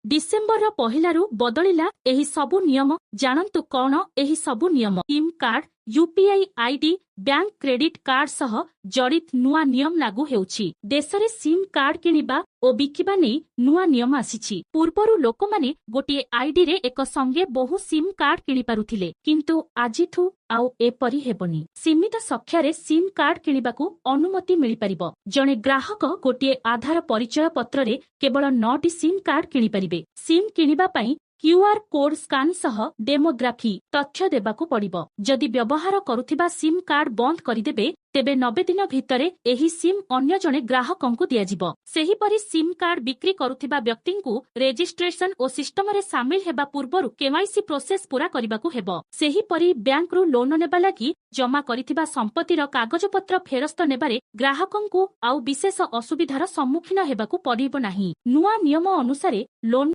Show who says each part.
Speaker 1: December 1ରୁ ବଦଳିଲା ଏହି ସବୁ ନିୟମ। ଜାଣନ୍ତୁ କଣ ଏହି ସବୁ ନିୟମ। SIM card, UPI ID, bank credit card ସହ ଜଡ଼ିତ ନୂଆ ନିୟମ ଲାଗୁ ହେଉଛି। ଦେଶରେ ସିମ୍ କାର୍ଡ କିଣିବା ଓ ବିକିବା ନେଇ ନୂଆ ନିୟମ ଆସିଛି। ପୂର୍ବରୁ ଲୋକମାନେ ଗୋଟିଏ ଆଇଡିରେ ଏକ ସଙ୍ଗେ ବହୁ ସିମ୍ କାର୍ଡ କିଣିପାରୁଥିଲେ, କିନ୍ତୁ ଆଜିଠୁ ଆଉ ଏପରି ହେବନି। ସୀମିତ ସଂଖ୍ୟାରେ ସିମ୍ କାର୍ଡ କିଣିବାକୁ ଅନୁମତି ମିଳିପାରିବ। ଜଣେ ଗ୍ରାହକ ଗୋଟିଏ ଆଧାର ପରିଚୟ ପତ୍ରରେ କେବଳ ନଅଟି ସିମ୍ କାର୍ଡ କିଣିପାରିବେ। ସିମ୍ କିଣିବା ପାଇଁ କ୍ୟୁଆର୍ କୋଡ୍ ସ୍କାନ୍ ସହ ଡେମୋଗ୍ରାଫି ତଥ୍ୟ ଦେବାକୁ ପଡ଼ିବ। ଯଦି ବ୍ୟବହାର କରୁଥିବା ସିମ୍ କାର୍ଡ ବନ୍ଦ କରିଦେବେ, ତେବେ 90 ଦିନ ଭିତରେ ଏହି ସିମ୍ ଅନ୍ୟ ଜଣେ ଗ୍ରାହକଙ୍କୁ ଦିଆଯିବ। ସେହିପରି ସିମ୍ କାର୍ଡ ବିକ୍ରି କରୁଥିବା ବ୍ୟକ୍ତିଙ୍କୁ ରେଜିଷ୍ଟ୍ରେସନ ଓ ସିଷ୍ଟମରେ ସାମିଲ ହେବା ପୂର୍ବରୁ କେୱାଇସି ପ୍ରୋସେସ ପୂରା କରିବାକୁ ହେବ। ସେହିପରି ବ୍ୟାଙ୍କରୁ ଲୋନ ନେବା ଲାଗି ଜମା କରିଥିବା ସମ୍ପତ୍ତିର କାଗଜପତ୍ର ଫେରସ୍ତ ନେବାରେ ଗ୍ରାହକଙ୍କୁ ଆଉ ବିଶେଷ ଅସୁବିଧାର ସମ୍ମୁଖୀନ ହେବାକୁ ପଡ଼ିବ ନାହିଁ। ନୂଆ ନିୟମ ଅନୁସାରେ ଲୋନ